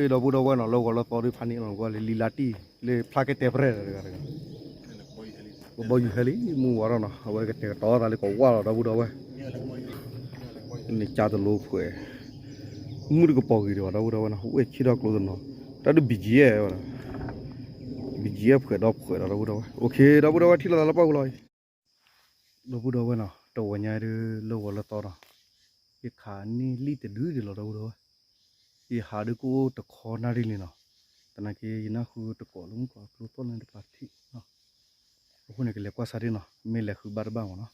ဒီပုၢ်ဒီဝဲၢ်နီၤ လၢဂီၤလၢသီဒုးဖးန့ၣ်လီၤ ကွၢ်လၢလံလါတံၢ် လၢဖျါကဲတဲပြဲၣ်တဂၤတဂၤ ကဘီယူၤဟဲလံ မုၢ်ဝါထီၣ်နီၤ အဝဲကတဲာ်ကတီၤသးလၢကဝၢ်လီၤ ဒီပုၢ်ဒီဝဲၢ် န့ၣ်ကၢ်တလိၤဖှဲး မုၢ်တကပီၤဂ့ၤဒံးဘၣ် ဒီပုၢ်ဒီဝဲၢ်နီၤ ဝဲၢ်ဆံထီၣ်ကျိသနီၤ တၢ်ဒုး ဘံကံယဲၢ်ဝဲ ဘံကံယဲၢ်ဖှဲးဒီးဖှဲးဒီး ဒီပုၢ်ဒီဝဲၢ် အိၣ်ခ့ ဒီပုၢ်ဒီဝဲၢ် ထံၣ်လိာ်သးလၢပှၢ်ပူၤလီၤအံၤ ဒီပုၢ်ဒီဝဲၢ်နီၤ တဝီညါဒုးလၢဂီၤလၢသီနီၤ ယခးန့ၢ်လံၣ်တဒုဒံးလီၤ ဒီပုၢ်ဒီဝဲၢ် ယဟးဒုးကအိၣ်တခီနၣ်ရံၣ်လံနီၤ သနာ်က့ ယနၢ်ဃုတကိးလၢမုၢ်ကီၤကျိသီၣ်န့ၣ်တပၤထံၣ်နီၤ အဃိန့ၣ် ကလဲၤကွၢ်ဆၢထံၣ်နီၤ မ့ၢ်လဲၤဃုဘၣ်တဘၣ်မးနီၤ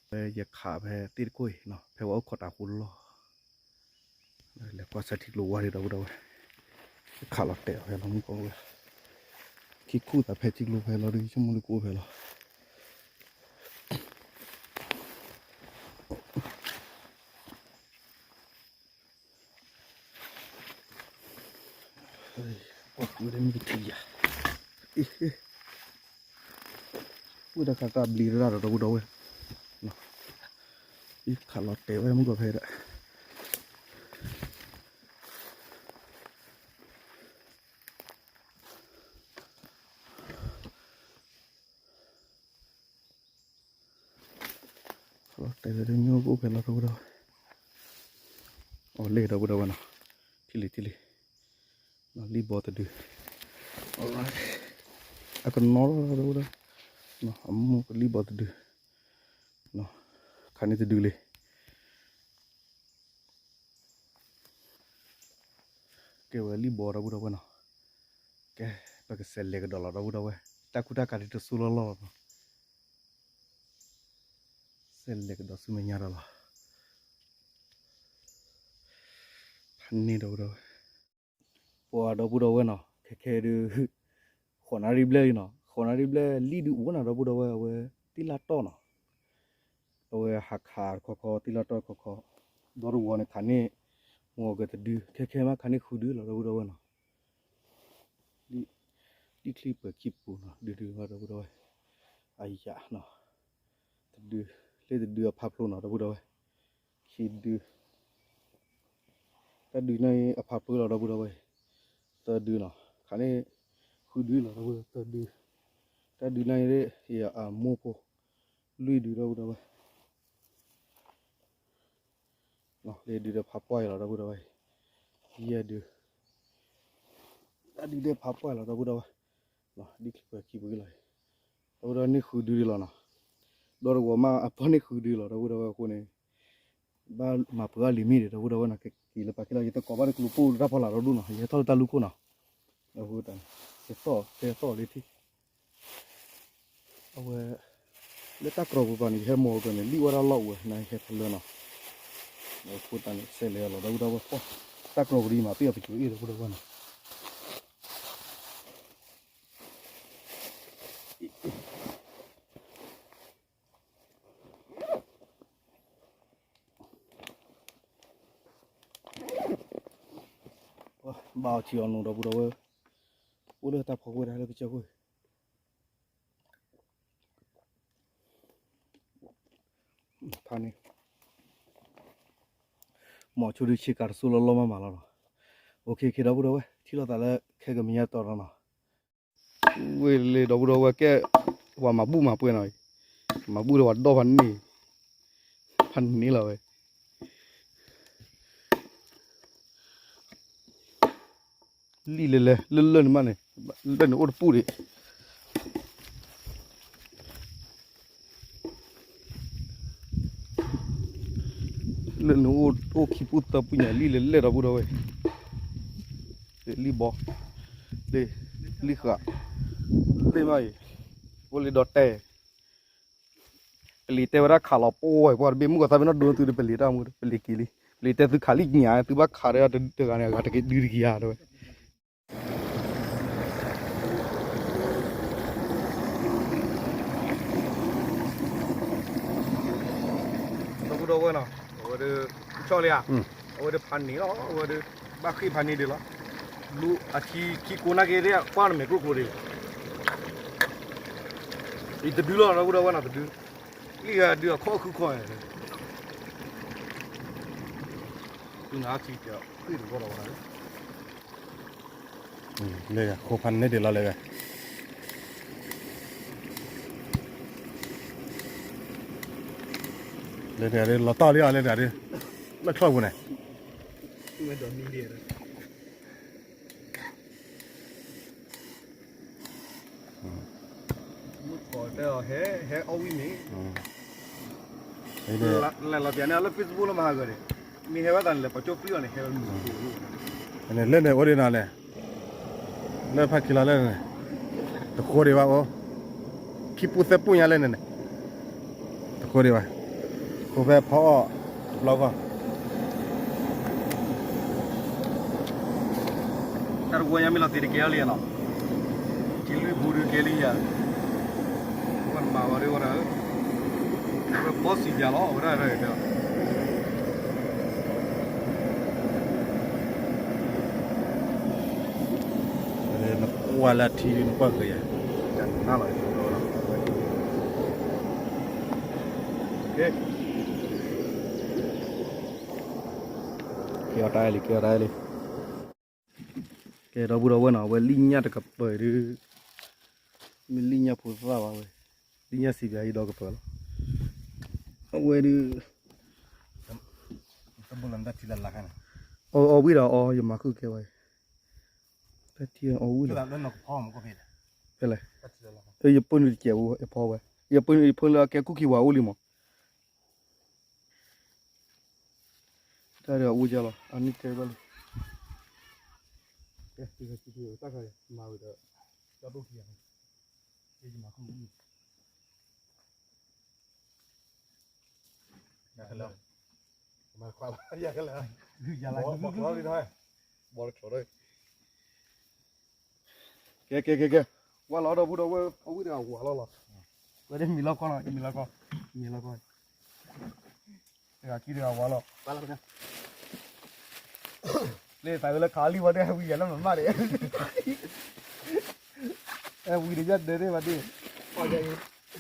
ဝဲယခးဖဲသ့ၣ်တခိၣ်အံၤနီၤ ဖဲဝဲအိၣ်ခိးတၢ်ဃိလီၤ လဲၤကွၢ်ဆၢထံကျိဝါဒံး ဒီပုၢ်ဒီဝဲၢ် ခးလီၤတဲာ်အီၤဖဲလီၤမုၢ်ကီၤဝဲ ခံခူၣ်သးဖဲထံကျိဖဲလီၤဒုး ဆိကမိၣ်ဒုးကအိၣ်ဖဲလီၤ ပှၤကွံာ်လၢမ့ၢ်တထံၣ်ယၤ အ့ၣ် ဝံၤတၢ်ခးကဘျံးတရၣ်ဒီး ဒီပုၢ်ဒီဝဲၢ် အံၤခးလီၤတဲာ်ဝဲမုၢ်ကီၤဖဲဒၣ် ခးလီၤတဲာ်ဝဲဒၣ်မုၢ်ကအိၣ်ဖဲလီၤ ဒီပုၢ်ဒီဝဲၢ် အီၤလ့ၣ် ဒီပုၢ်ဒီဝဲၢ်နီၤ ထံၣ်လံ ထံၣ်လံ လံၣ်ဘီတဒု အကနီၤလီၤ ဒီပုၢ်ဒီဝဲၢ် အမိၢ်ကလံၣ်ဘီတဒု ခးန့ၢ်တဒုလံ ကဲဝဲလံၣ်ဘီ ဒီပုၢ်ဒီဝဲၢ်နီၤ ကဲ ပကစဲးလဲၤကဒီးလီၤ ဒီပုၢ်ဒီဝဲၢ် တၢ်ကူတၢ်ကၤဒ်တစိၢ်လီၢ်လီၢ်လီၤနီၤ စဲးလဲၤကဒီးဆူမဲာ်ညါဒီးလီၤ ဖးန့ၢ် ဒီပုၢ်ဒီဝဲၢ် ပှၤ ဒီပုၢ်ဒီဝဲၢ်နီၤ ခဲခဲဒုး ဃိးနၣ်ရံၣ်ဘျဲၣ်လံနီၤ ဃိးနၣ်ရံၣ်ဘျဲၣ် လံၣ်ဒုးအိၣ်နၤ ဒီပုၢ်ဒီဝဲၢ် အဝဲတ့ၢ်လၢတီၢ်နီၤ အဝဲဟးခးတခီခီ တ့ၢ်လၢတီၢ်တခီခီ ဒီတဝီန့ၣ် ခးန့ၢ် မ့ၢ်ကတဒု ခဲခဲမး ခးန့ၢ်ဃုဒုလီၤ ဒီပုၢ်ဒီဝဲၢ်နီၤ ဒ်ချံပှဲၤခံပူၤနီၤ ဒုဒု ဒီပုၢ်ဒီဝဲၢ် အယၤနီၤ တဒု လၢတဒုအဖးဖျိနီၤ ဒီပုၢ်ဒီဝဲၢ် ခံဒု တၢ်ဒုန့ၣ်အဖးဖျိလီၤ ဒီပုၢ်ဒီဝဲၢ် သၢဒုနီၤ ခးန့ၢ် ဃုဒုလီၤ ဒီပုၢ်ဒီဝဲၢ် သၢဒု တၢ်ဒုန့ၣ် အမိၢ်ဖိ လွံၢ်ဒု ဒီပုၢ်ဒီဝဲၢ် လၢဒုဒီးဖးပှၢ်အံၤလီၤ ဒီပုၢ်ဒီဝဲၢ် ယဲၢ်ဒု တၢ်ဒုဒဲးဖးပှၢ်လီၤ ဒီပုၢ်ဒီဝဲၢ် ဒ်ချံပှဲၤခံပူၤလီၤ ဒီပုၢ်ဒီဝဲၢ်န့ၢ်ဃုဒုဒံးလီၤနီၤ ဒီတဝီမးအပီၢ်န့ၢ်ဃုဒုလီၤ ဒီပုၢ်ဒီဝဲၢ်အဃိန့ၣ် ဘၣ်မၤပှဲၤအီၤလံၤမ့ၢ်ဒီး ဒီပုၢ်ဒီဝဲၢ်နီၤ ကက့ၤလၢပာ်က့ၤလီၤ ယတကိးဘၣ်တကျိၤပိၢ်လၢတၢ်ဖီလာ်ဒီဒိၣ်နီၤ ယဟဲထီၣ်လၢတၢ်လူၢ်ခိၣ်နီၤ အဃိတၢ်န့ၣ် ယသီၣ် ကဲသီၣ်လၢထံၣ် အဝဲ လၢတၢ်ကြီပူၤပၤန့ၣ် ယဟဲမီၤကၢၤန့ၣ် လံၣ်ဝဲဒၣ်လီၢ်ဝဲ နဟဲထီၣ်လၢနီၤ အဃိတၢ်န့ၣ် စဲးလဲၤလီၤ ဒီပုၢ်ဒီဝဲၢ် တၢ်ကြီပူၤဒ်မၤပ့ၢ်အီၤပစိၤအ့ၣ် ဒီပုၢ်ဒီဝဲၢ်နီၤ ဘၣ်အီၤထံအီၤနိၣ် ဒီပုၢ်ဒီဝဲၢ် အိၣ်လၢတၢ်ဖီခိၣ်ဝဲဒၣ်လၢကစၢၢ်ခိၣ် ဖးန့ၣ် မီၤဆိဒုဆ့ကၤတစိၢ်လီၢ်လီၢ်မးမးလီၤနီၤ အိၣ်ခ့ခ့ ဒီပုၢ်ဒီဝဲၢ် ထံၣ်လိာ်သးလၢခဲကမဲာ်ညါတီၤလီၤနီၤ ဝ့ၢ်လၢ ဒီပုၢ်ဒီဝဲၢ် ကဲ ပှၤမၤဘူၣ်မၤပှဲၤနီၤ မၤဘူၣ်ဒီးပှၤဒီဖးန့ၣ် ဖးန့ၣ်လီၤဝဲ လံၣ်လဲၤလဲၤ လၢလၢၢ်န့ၣ်မးန့ၣ် လၢၢ်န့ၣ်အိၣ်တပူၤဒံး လၢၢ်န့ၣ်အိၣ်ခံပူၤသၢပူၤညါ လံၣ်လဲၤလဲၤ ဒီပုၢ်ဒီဝဲၢ် လံၣ်ဘီ လံၣ်ဃာ် လံၣ်မးအံၤ အိၣ်လၢဒီးတဲ ပလံၤတဲဝဲဒၣ်ခးလီၤပှီၢ်ပှၢ်တဘ့ၣ် မုၢ်ကီၤသးမ့ၢ်နီၢ်ဒိသုဒီး ပလံၤတၢ်မူ ပလံၤက့ၤလံ ပလံၤတဲသုခးလံၣ်ညါ သုဘၣ်ခးဒီးတဂၤန့ၣ် အဂၤတက့ၤဒုတက့ၤယၤတဲဝဲ ဒီပုၢ်ဒီဝဲၢ်နီၤ အဝဲဒၣ် ဆီၣ်လံဧါ အဝဲဒၣ်ဖးန့ၣ်လီၤ အဝဲဒၣ် ဘၣ်ဃ့ၢ်ဖးန့ၣ်ဒံးလီၤ ဘျူအထံခံကိးနာ်က့ ကွၢ်နမဲာ်ကျိၣ်ကျိၤဒံး အံၤတဒုလီၤ ဒီပုၢ်ဒီဝဲၢ်နီၤ တဒု လံၣ်ဂၤဒုအခီၣ်ခုခီၣ်န့ၣ် သုနၤထံတဃ့ၢ်တဘီဒီးဝဲဒၣ်လၢ ဒီပုၢ်ဒီဝဲၢ်နီၤ လၢဃိဖးန့ၣ်ဒ်လီၤလၢဂၤ, လၢတဂၤဒ် လီၤတီၢ်လံအီၤလၢတဂၤဒ်, လၢချီၣ်ပူၤန့ၣ် မုၢ်ကီၢ်တဲအီၤ ဟဲ ဟဲအီၣ်ဝံၣ်မ့ၢ်, လဲၤလီၤပျးန့ၢ်လၢ Facebook လၢမၤဟးဂီၤန့ၣ်, မ့ၢ်ဟဲဘၣ်သးန့ၣ်လဲၣ် ပှၤကၠိပျံၤအီၤန့ၣ် ဟဲဝဲမုၢ်ကီၢ်, လၢန့ၣ်အိၣ်ဒ်နီၤလဲၣ်, လၢဖးခံလီၤလၢန့ၣ်, တဃိဒံးဘၣ်အိၣ်, ခံပူသၢပူညါလၢန့ၣ်န့ၣ်, တဃိဒံးဘၣ်, ဃိဖဲဖီအီၣ်တဘျီဃီ တၢ်တဝီညါမ့ၢ်လီၤသ့တကဲအီၤလံနီၤ, ထံလွံၢ်ပူၤဒုးကဲလံယၤ, ဝဲမၤဝဲဒ်ဝဲဒၣ်, ဝဲဘီစံးယၤလီၤ အဝဲဒၣ်, နကွၢ်လၢထံနကွၢ်ကယၤ, နလီၤ, ကဲအီၤတၢ်အဲၣ်လံ ကဲအီၤတၢ်အဲၣ်လံ ကဲဒီပုၢ်ဒီဝဲၢ်နီၤ အဝဲလံၣ်ညၣ်တကပၤဒုး, မ့ၢ်လံၣ်ညၣ်ဖိသၣ်ဘၣ်ဝဲ, လံၣ်ညၣ်စံးဘၣ်အံၤဒီကပၤလီၤ, အဝဲဒုး, အီၣ်ဝံၣ်ဒီးအီ ယမၤခုၣ်ကဲဝဲ, တၢ်ထံအီၣ်ဝံၣ်လီၤ, ဖဲလဲၣ်, ယပၢနုာ်တစဲးဖိ ယဖီဝဲ, ယပၢနုာ်ယဖီလၢအကဲကူၣ်ခံဝၤအိၣ်လံမး တၢ်ဒီးအူကလီၤ အနံၣ်ကဲဘၣ်လံ, တၢ်ခါမၤဝံၤဒီး, ကၠီဒိၣ်ခံဂၤ, ယမၤခိၣ်မုၣ်, ယၤကလၢ, မၤခွါဘၣ်ယၤကလၢ, ယၤလၢ, ဘီတချီၣ်, ကဲကဲကဲကဲ, ဝါလီၤဒီပုၢ်ဒီဝဲၢ် အဝံၣ်တဂၤဝါလီၤလီၤ, ဝဲဒၣ်မံၤလီၢ်ကီၢ်လီၤ မံၤလီၢ်ကီၢ်, မံၤလီၢ်ကီၢ် တဂၤခံတဂၤဝါလီၤ, လၢသးဝဲလၢခးလံဝဲဒၣ် ဝံၤယၤလၢမၤမၢ်န့ၣ်, အဲ ဝံၤဒီးယဒၢးဒၣ်ဝဲဒၣ်,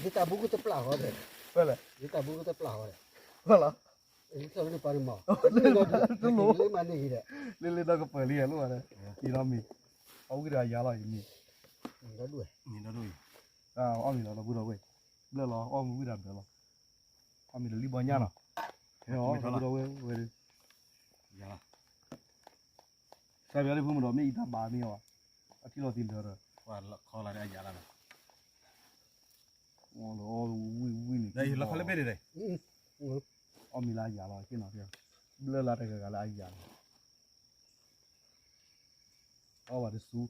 ယတၢ်ဘူကတပျၢ်ဃီဒီး, ဖဲလဲၣ်, ယတၢ်ဘူကတပျၢ်ဃီဒီး, ဖဲလီၤ, လၢမၤန့ၢ်ဂ့ၤဒီး, လၢလၢဒီကပၤလံယၤလိၣ်ဝဲဒၣ်, အံၤဒီးမံၤ, အဝံၣ်တဂၤယၤလီၤယမံၤ, မံၤဒီဒူၣ်အံၤ, အီၣ်မ့ၤလီၤဒီပုၢ်ဒီဝဲၢ်, ဘျၢၣ်လီၤ အီၣ်မ့ၤဝံၣ်ဒီးဘျၢၣ်လီၤ, အီၣ်မ့ၤဒီးလံၣ်ဘီညၣ်နီၤ, ဟဲအီၣ်ဒီပုၢ်ဒီဝဲၢ်ဝဲဒၣ်, ယၤလီၤ, စၢ်ပယီၤဒ်ဖိမ့ၢ်ဒီးမ့ၢ်အံၤတၢ်ဘၣ်မ့ၢ်အီၤဘၣ်, အထံလီၤသံလၢဒီး, ခီလၢအယၤလီၤ, အီၣ်လီၤအီၣ်ဝံၣ်ဝံၣ်န့ၣ်, လီၤခီလၢဘ့ၣ်န့ၣ်, အီၣ်မ့ၤလၢအယၤလီၤ, က့နီၤ, ဘျၢၣ်လၢတဂၤဂၤလၢအယၤလီၤ အီၣ်ဘၣ်တစူ,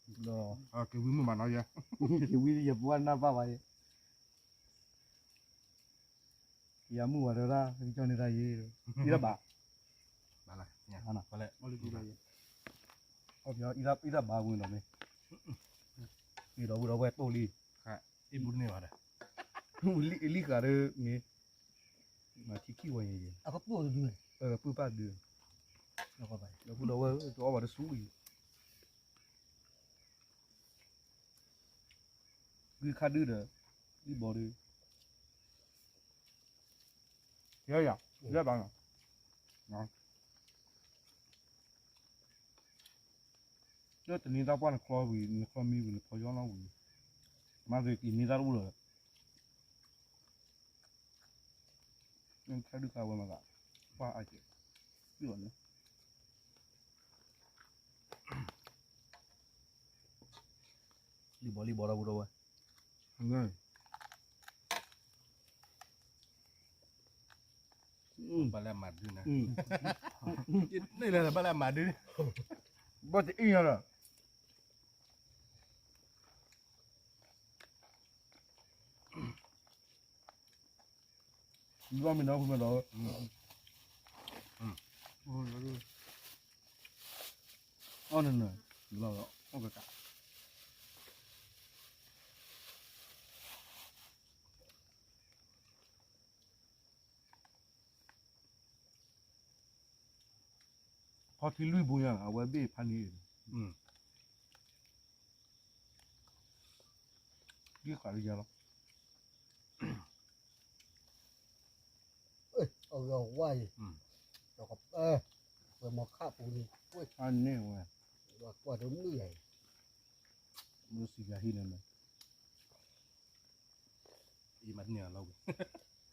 ဒီး, က့ၤဝံမုၢ်မးနီၤယဲ, က့ၤဝံယပှၢ်နၢ်ဘၣ်ဘၣ်ယဲ, ယမုၢ်ဝဲဒၣ်, ကကၠီန့ၢ်တၢ်ယဲ, အံၤတၢ်ဘၣ်, အီၣ်ဖဲအံၤတၢ်ဘၣ်ဝံၤဒီးမ့ၢ်, အံၤဒီးဝံၤဒီးဝဲတိၢ်လံ, အံၤဘူန့ၢ်ဘၣ်ဒီး, လံဃာ်ဒီးမ့ၢ်, မၤထံခံဝဲယဲ, ပုၢ်ပၢ်ဒုး, ဒီပုၢ်ဒီဝဲၢ် တအီၣ်ဘၣ်တစူအံၤ, ဂုၢ်ခါဒုဒီး, ဂံၢ်ဘီဒု, ယၤ, ယၤဘၣ်နီၤ, လၢတနံၤသၣ်ပှၢ်နချီဝံၤ နချီမံဝံၤ နဖီယီၢ်နီၣ်ဝံၤ, မၤသ့ၣ်ကံၤန့ၢ်တၢ်တအိၣ်လၢၤ, နခဲဒုးခါဝဲမးသး, ပှၢ်အကဲ, ဒုးအီၤန့ၣ် လံဘီလံဘီဒီပုၢ်ဒီဝဲၢ်, ဘၣ်လၢအမၤဒုန့ၣ်, ဘၣ်လၢအမၤဒု, ဘၣ်တအံၤလီၤ, ဘၣ်မ့ၢ်နီၢ်ဖုမ့ၢ်ဒီး, အီၣ်နၤ, အီၣ်ကကး ဖီထံလွံၢ်ဘိညါ အဝဲဘ့ၣ်ဖးန့ၣ်, ဒ်ဃာ်လံယၤလီၤ, အဂၤဝါအံၤ, ဝဲမီၤခၣ်ပူၤန့ၣ်, အန့ၣ်ဝဲ, ကွၢ်တမုၢ်ယၤ, မုၢ်စံးယၤဟံၣ်န့ၣ်, အံၤမၤန့ၢ်အလီၢ်ဝဲ,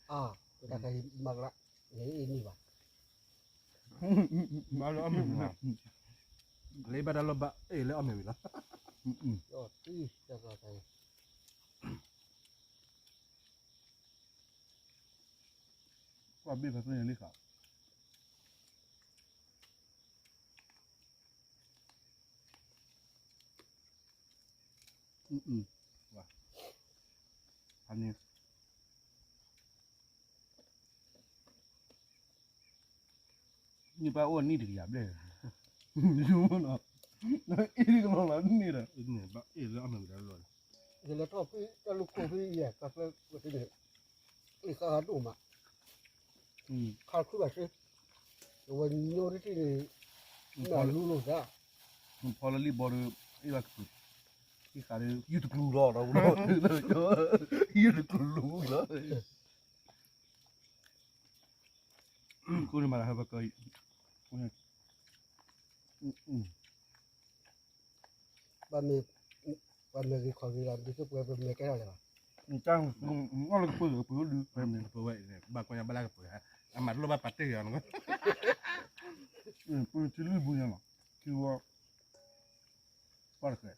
အါ, တၢ်ခါအံၤမၤကလါ, ယအံၤန့ၢ်ဘၣ်, ဘၣ်လၢအီၣ်မ့ၤဝံၤလီၤ, လၢဘၣ်တၢ်လီၢ်ဘၣ်အ့ၣ်လၢအီၣ်မ့ၤဝံၤလီၤ, တၢ်ခါအံၤ ကွၢ်ဘ့ၣ်ဖဲသူန့ၣ်လံခါ, ဖဲန့ၣ်, န့ၣ်ပၢ်အိၣ်နံၣ်တကယၤဘျဲၣ်, အ့ၣ်ကလီလီၤန့ၣ်ဒီး, အ့ၣ်လၢအီၣ်မ့ၤဝံၤလီၤ, ယလဲၤထီၣ်ဖဲတၢ်လူၢ်ခိၣ်ဖဲယဲၢ် ကါဖဲဝဲတန့ၣ်, အ့ၣ်ဃၣ်ဃၣ်ဒိၣ်မး, ခါခုၣ်ဘၣ်စ့, အဝဲညိတထံၣ်န့ၣ်, နလူလိာ်သး, ဖီလၢလံၣ်ဘီဒီး, အ့ၣ်ဘၣ်ကပၤ, အ့ၣ်ဃၣ်ဒီး ယုၢ်တကျူၤလီၤဒီး, ယုၢ်တကျူၤလီၤ, ခိၣ်န့ၣ်မၤလၢဟဲပက, ဘၣ်မ့ၢ်, ပှၤမဲာ်ဂ့ၤခီၣ်ဂ့ၤလီၤ ဒ်သိးပှၤပမဲာ်ကဲထီၣ်လၢၤဘၣ်, တၢ်, အီၣ်လၢကပၢၤပၢၤဒုး, ပှၤမဲာ်ကပၢၤဝဲ, ဘၣ်ကွၢ်ညါဘၣ်လၢကပၢၤ, အမၤတလိၣ်ဘၣ်ပာ်တ့ၢ်ဂ့ၤအီၤန့ၣ်, ပထံလုၢ်ဘူးညါလီၤ, ထံဝဲ, ပှၤတဃဲ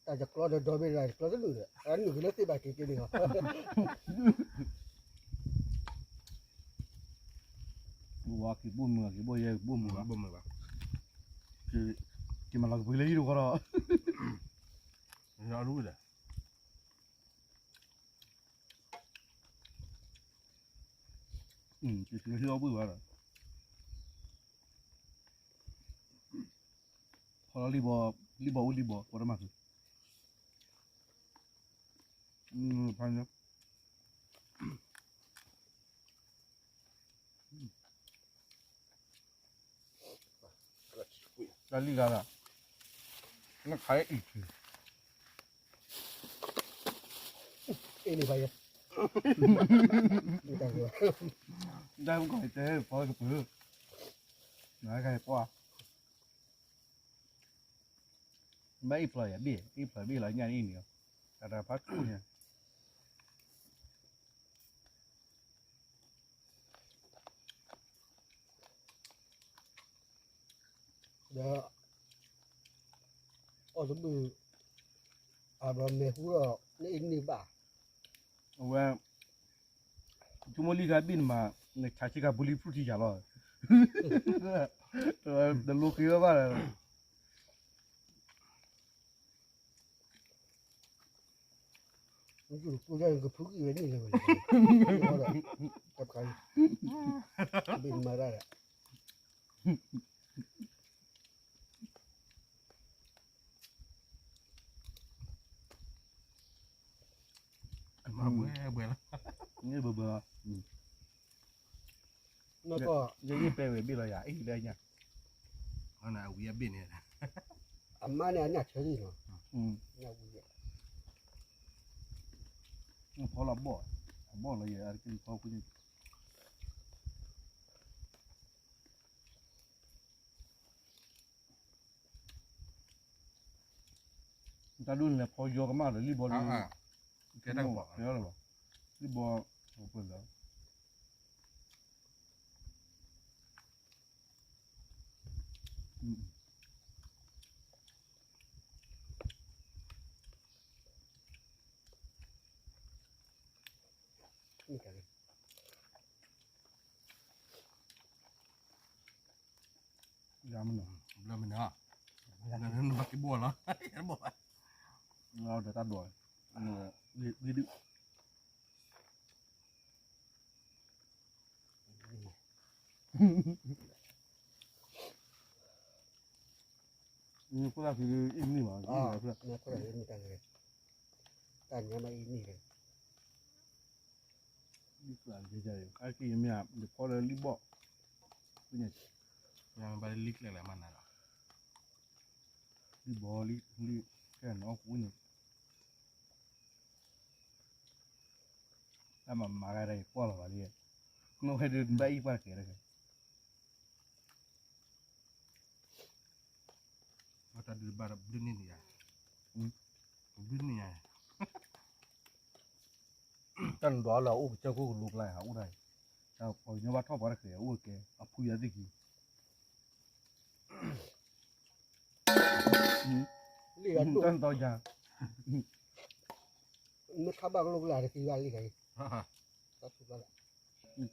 တၢ်တကျီဒီးဒီဘ့ၣ်ဒီး တကျီတဒူၣ်ဒီး အနုာ်က့ၤလၢသ့ၣ်ဘၣ်က့ၤက့ၤန့ၣ်လီၤ, ဝါက့ၤဘိၣ်မုာ် က့ၤဘိၣ်ယဲ က့ၤဘိၣ်မုာ်ဘၣ်, ဘိၣ်မုာ်ဘၣ်, က့ၤမၤလီၤကပှ့ၤလၢဟံၣ်တဃီဒီး, ဒီး က့ၤဟံၣ်အီၣ်ဘှံးဘၣ်ဒီး, ဖီလီၤလံၣ်ဘီ, လံၣ်ဘီအိၣ်လံၣ်ဘီ ပှၤတမၤသု, ဖးညါ, တၢ်လံၣ်ဂၤလၢ, နခးအံၤ, အ့ၣ်န့ၣ်ဘၣ်ယဲ, တၢ်မုၢ်ကီၢ်တဲပှၤကပၢၤ, နကပှၤ, ဘၣ်အ့ၣ်ဖျိးယၤဘ့ၣ် အ့ၣ်ဖျိးဘ့ၣ်လီၤညၣ်အံၤန့ၣ်, တၢ်တဖးခိၣ်ညါ ဒီး အီၣ်တဘုၣ် အဘျီမဲာ်ဟူဒီး နအ့ၣ်န့ၢ်ဘၣ်, အဝဲ ဆိကမိၣ်လံၣ်ခါဘ့ၣ်နမၤ နဆးဆ့ကၤ bulletproof ထံယၤလီၤ, တလိဃ့ဝဲဘၣ်လီၤ. ကဖုကံၢ်ဝဲန့ၣ်လၢၤဘၣ်, တၢ်ခါအံၤ ဘ့ၣ်မၤတၢ်ဒီး မၤဘှဲဘှဲလီၤ, န့ၣ်ဘှဲဘှဲလီၤ, နီၢ်ကီၢ် ယယပဲဝဲဘ့ၣ်လီၤယၤ အ့ၣ်လၢညၣ်, အဝံၤအဘ့ၣ်န့ၣ်, အမါန့ၣ်အညၣ်ဆၢလံနီၤ, ညၣ်ဝံၤ, ဖီလီၤဘီၣ်, အဘီၣ်လီၤယဲ အါတက့ၢ်ဖီကွံာ်န့ၣ် တၢ်ဒိၣ်န့ၣ်လဲၤဖီယီကမၣ်ဒီးလံၢ်ဘီလံ, ကဲတၢ်ကပီၤ, လံၢ်ဘီ, ပှဲၤလီၤ, ယမနုၤ, ဘျီမနုၤ, နဘၣ်က့ၤဘိၣ်လီၤ, ဘိၣ်ဘၣ်, ဒီးတၢ်ဒိး, ဂ့ၤဒုး, ခိၣ်သၣ်ဖံအံၣ်မ့ၢ်ဘၣ်, တၢ်ညါမ့ၢ်အံၣ်မ့ၢ်, အါက့ၢ်ယမ့ၢ်, ယဖီလၢလံၢ်ဘီၣ်, ဘၣ်လံၢ်ကျဲလၢမနုၤလီၤ, လံၢ်ဘီလံၢ်, ကဲနီၢ်ကူန့ၣ် တၢ်မၤမၤဂၤဒီးယကွၢ်လီၤဘၣ်လံ, နီၢ်ဟဲဒုးဘၣ်အံၣ်ပှၢ်တကဲးတကဲး, တၢ်ဒုးတဘၣ်ဒီးဘျုးန့ၢ်န့ၣ်ယါ, ဘျုးန့ၢ်ယါ, တၢ်နဒွးလၢအအိၣ်ကစၢၢ်ခိၣ်ကလိကျါ အအိၣ်တၢ်, ပှၤကညီဘၣ်ထီၣ်ပှၤတဃဲးအအိၣ်ကဲ, အဖုယၤသ့ၣ်ကံ, တၢ်နတီယါ, မ့ၢ်ခါဘၣ်ကလိကျါတသံဘၣ်လံ,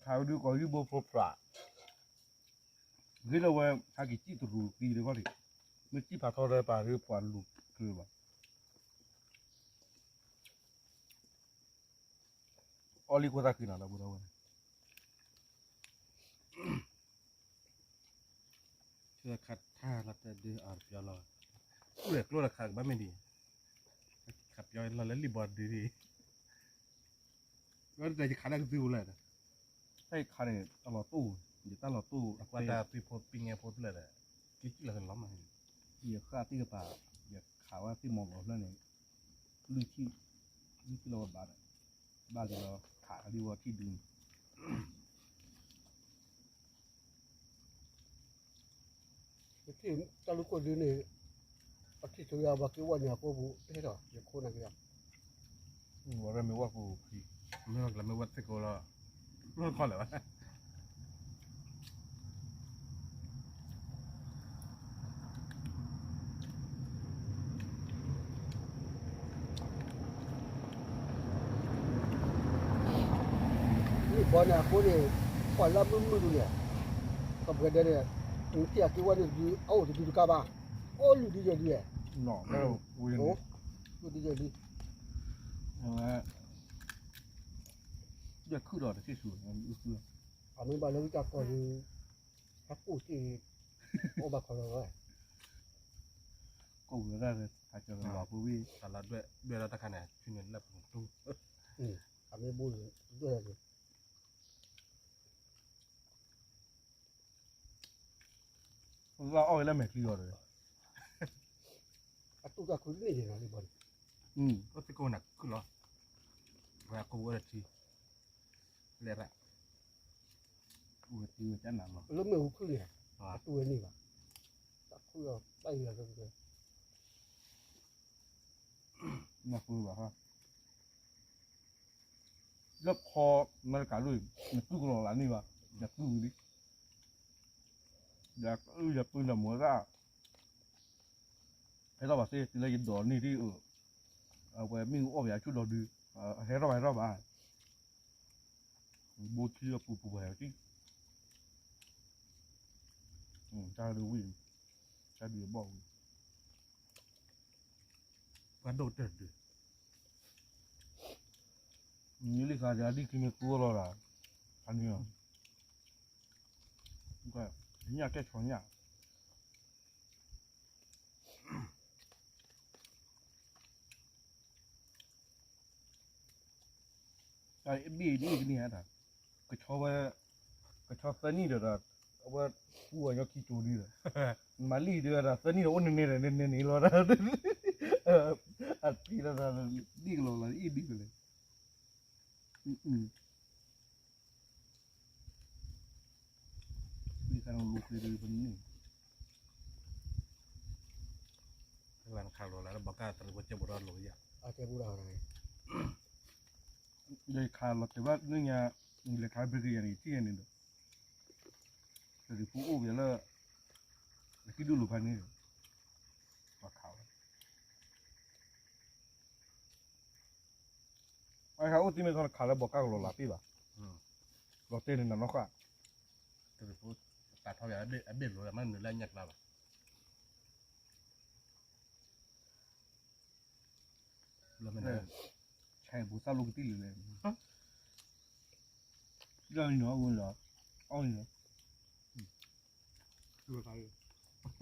ခါဒုးကီးယုၢ်ဘိဖိဖြး ဂ့ၢ်လၢဝဲ ဟဲက့ၤစံၣ်တရူးသံတခီန့ၣ်, မ့ၢ်စံၣ်ဖးထီဒီးပာ်ဒုးပှၤလူၤကျၢၤဘၣ်, အီၣ်လံခိၣ်သၣ်ဃံနီၤ ဒီပုၢ်ဒီဝဲၢ်, ခါထါလီၤတဒုအီၤတပျီလီၤ, အိၣ်ဒီးကျိဒီးခးကဘၣ်မ့ၢ်ဒ်, ခးပျီလီၤလၢလံာ်ဘီဒုဒ်, ဝဲတယခးဒၣ်ကသုအိၣ်လဲၣ်, တၢ်ယခးန့ၣ် အလီၤတိၢ်, ယတၢ်လီၤတိၢ်အကွၢ်တၢ်သွံၣ်ဖိပံၣ်ငဲဖိဖျၢၣ်ဒီး, က့ၤကံၣ်လီၤလီၤမး, ယဃၣ်သ့ၣ်ကပၤ, ယခးဝဲသ့ၣ်မီၤလီၤဖျၢၣ်န့ၣ်, လွံၢ်ထံၣ်, လွံၢ်ထံၣ်လီၤဝဲဘၣ်ဒီး, ဘၣ်လံလီၤခးလံဝဲထံၣ်ဒုန့ၣ် ယထံၣ်တၢ်လူၢ်ခိၣ်ဒုန့ၣ်, အထံၣ်ဆိယၤဘၣ်က့ၤဝဲန့ၣ်အကိပူၤ ဟဲထီၣ်ယခိၣ်နၢ်က့ၤ, ဝဲမ့ၢ်ဝဲပူၤခံ, မ့ၢ်ဝဲကျါမ့ၢ်ဝဲသ့ၣ်ကိးလီၤ, မ့ၢ်ခီလၢၤဘၣ် လံာ်ဘီန့ၣ်အဃိန့ၣ်, ပှၤလၢမုာ်မုာ်ဒုန့ၣ်, ကပှဲၤဒဲးန့ၣ်, နထံၣ်အက့ၤဝဲန့ၣ်တဒု, အအိၣ်တဒုတကါဘၣ်, အိၣ်လွံၢ်ဒုယဲၢ်ဒု, အိၣ်လွံၢ်ဒုယဲၢ်ဒု, ယခုၣ်ဒီးတဆံၣ်ဆူ, အမ့ၢ်ဘၣ်လၢဝံၣ်တၢ်ကီၢ်ဒု, ဟဲကိၣ်စ့ၢ်, အိၣ်ဘၣ်ခီလီၤဝဲ ကိးဝဲဒၣ်လၢ အကလီၤပဝံၣ် တၢ်လီၤဒွဲၣ်ဒွဲၣ်လီၤတခါန့ၣ် ဆူန့ၣ်လၢပူၤတူၢ်, အမ့ၢ်ဘိၣ်ဒွဲၣ်လီၤ, လၢအီၣ်ဝဲလၢမဲာ်ချံအီၤဒီး, အတူၢ်တၢ်ခုတန့ၢ်ယဲၢ်လီၤလံဘီန့ၣ်, အိၣ်သကိးနၤခုၣ်လီၤ, ဝဲအကိးဝဲလၢထံ, လဲၤရၣ် ဝဲတံၤဝဲကနၤလီၤ လၢမ့ၣ်အူခုၣ်န့ၣ်, အတူၢ်ဝဲန့ၣ်ဘၣ်, တၢ်ခုၣ်လီၤတၢ်အံၤလီၤ, နၢ်ပၢၢ်ဘၣ်, လၢခီ မၤတကးဒိၣ်အံၤ နတူၢ်ကလီၤလၢန့ၣ်ဘၣ်, နတူၢ်ဝံၤလံ, ယပုၢ်နမိၢ်သၣ် ဟဲထီၣ်ဘၣ်သ့ တုၤလၢယဒိးန့ၢ်ဒံးအၢ, အဝဲမ့ၣ်အူအီၣ်ပယါဆူၣ်ဒီးဒု, ဟဲထီၣ်ဘၣ်ဟဲထီၣ်ဘၣ်, ဘိထံအပူၤပူၤပှၤဟဲထံၣ်, တၢ်ဒုးဝံၤ, တၢ်ဒုးအဘီၣ်ဝံၤ, ပှၤဒိၣ်တၢ်ဒုး, မ့ၢ်လံခါဒီးဒ်ခံမ့ၢ်သူအီၤလီၤဒီး, အန့ၣ်, ညၣ်ကဲၣ်ဆီညၣ် တၢ်အဘ့ၣ်ဒ်အံၤကန့ၢ်ဧါတၢ်, ကဆီဝဲ, ကဆီသၢနံၣ်ဒီးဒီး, အဝဲပူအီၤညီခံကၠိဒ်ဒီး, မၤလံၣ်ဒ်ဒီးသၢနံၣ်ဒီးအိၣ်န့ၣ်န့ၣ်ဒီးန့ၣ်န့ၣ်လီၤ, အတံၤလီၤဒ်ကလီၤလီၤအ့ၣ်ဒ်ကလဲၣ်, ဝံခါန့ၣ်လိၤဃ့ဒ်ပန့ၣ်, လၢနခးလီၤလၢဘီကၢ်တရံးဖိကဲဘူးဒီးလိၤယၤ, ဒီးယခးလီၤတဲာ်ဘၣ်လၢညါ, ယလဲၤခးဘြ့ကယၤန့ၣ် ယထံၣ်ယၤန့ၣ်ဒီး, တရံးဖိအိၣ်ဝဲလၢ, အဟံၣ်ဒူၣ်လိာ်ဖးန့ၣ်, ပှၤခးဝဲ အဟဲအိၣ်သ့မ့ၢ်ခီနခးလၢဘီကၢ်ကလီၤလးပ့ၢ်ဘၣ်, လီၤတဲာ်န့ၣ်နၤနီၢ်ဃၣ်, တၢ်ထီၣ်ဝဲအဘ့ၣ်လိၤမးနုာ်လၢအညၣ်ကျါဘၣ်, ဆဲးဘူးသၣ်လိကတံၢ်လံလဲၣ်, လီၤနီၤ, အီၣ်နီၤ,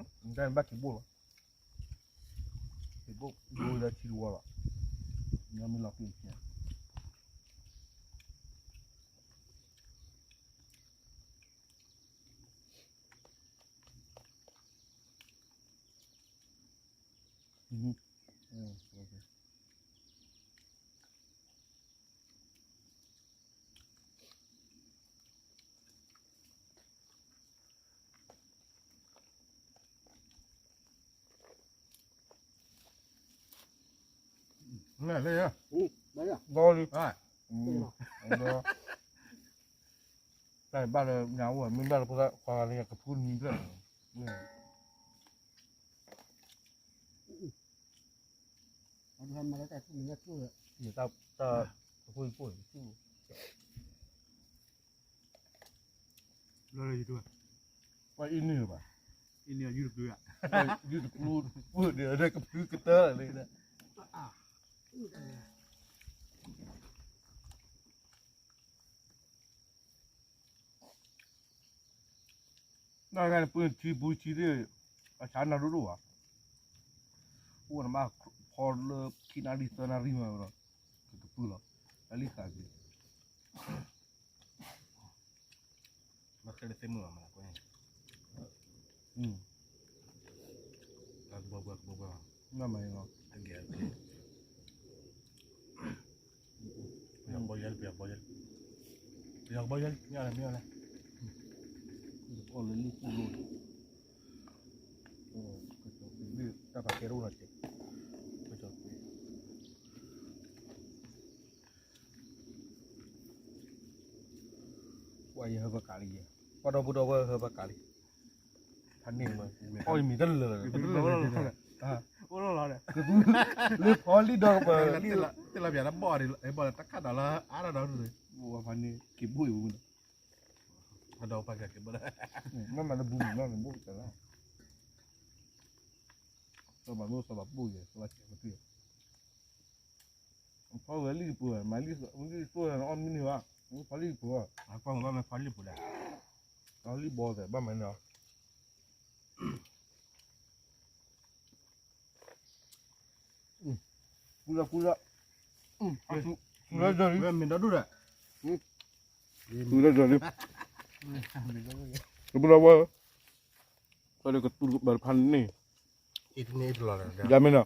တၢ်ဘၣ်က့ၤဘိၣ်လီၤ, က့ၤဘိၣ်ဘိၣ်လၢထံတဝီလီၤ, ညီမ့ၢ်လီၤက့ၤကဲ Mm-hmm. Yeah, okay. လၢ ဒီလံ တၢ်ဘၣ်လၢညါအိၣ် မ့ၢ်ဘၣ်လၢဖိသၣ်ခွါလၢကဖုနံၤဖျၢၣ် တၢ်တဖိအိၣ် လၢ YouTube ပှၤအံၤန့ၣ်ဘၣ် အံၤန့ၣ် YouTube ယုၢ်တကျူ ပှၢ်ဒီးကဖုကတၢၢ်လၢ နၢ်ဂၤနပုၢ်ထံပူၤထံသ့ၣ် အဆါနၢ်ဒိၣ်ဒိၣ်ဘၣ် အိၣ်နဘၣ်ဖီလၢခံနၣ်ရံၣ်သၢနၣ်ရံၣ်မးဒီး ကကပုၢ်လီၤ တၢ်လံၣ်ဃာ်က့ၤ ဘၣ်ခဲလၢာ်သ့ၣ်မုၣ်မး မၤလၢကွဲ ကဘၢဘၢ ကဘၢဘၢ မ့ၢ်မၤလီၤ ပယီၤကဘီယဲလံ ပယီၤကဘီယဲလံ ပယီၤကဘီယဲလံ မ့ၢ်အီၤလဲ မ့ၢ်အီၤလဲ အီၣ်လၢလံၣ်ပူၤလိၤ တၢ်ပာ်ကဲတအိၣ်နီတစဲး ပှၤယဟၢဖၢကးလံယဲ ပှၤဒီပုၢ်ဒီဝဲၢ်ဟၢဖၢကးလံ ဖးန့ၢ်မး အီၣ်ယမံၤတလၢာ် အိၣ်လီၤလီၤဒီး လၢဖီလံဒီးပ တ့လီၤပျးတဘီၣ်ဒီး ဘီၣ်လၢတၢ်ခးဒီးလၢအါထီၣ်ဒီး ဖးန့ၢ်က့ၤဘိၣ်အံၤဝဲ အဒီးပှၤကက့ၤဘိၣ်လၢ မ့ၢ်မၤလၢဘူးမး မ့ၢ်ဘူးကတၢၢ်လၢ စီၤဘၣ်မုၣ်စီၤဘၣ်ပူၣ်ယဲ စီၤဘၣ်စဲးပတုာ် ဖီဝဲလံၣ်တပူၤ မၤလံၣ်သိၣ်အီၣ်မ့ၢ်န့ၢ်ဘၣ် ဖီလံၣ်တပူၤ အကွၢ်မးဘၣ်မ့ၢ်ဖီလံၣ်တပူၤလဲၣ် ဖီလံၣ်ဘီသဲးဘၣ်မၤန့ၢ်လီၤ ကူလၢကူလၢ ကူလၢဒီးလံ မ့ၢ်ဒီဒူၣ်ဒီး ကူလၢဒီးလံ တပူၤလီၤဝဲ ပှၤလၢကတူၢ်ကဘၢတဖၣ်န့ၣ် ယၤမ့ၢ်နီၤ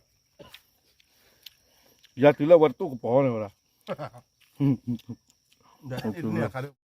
ယၤတုၤလၢဝဲတတူၢ်ကပီၤန့ၣ်ဝဲဒၣ်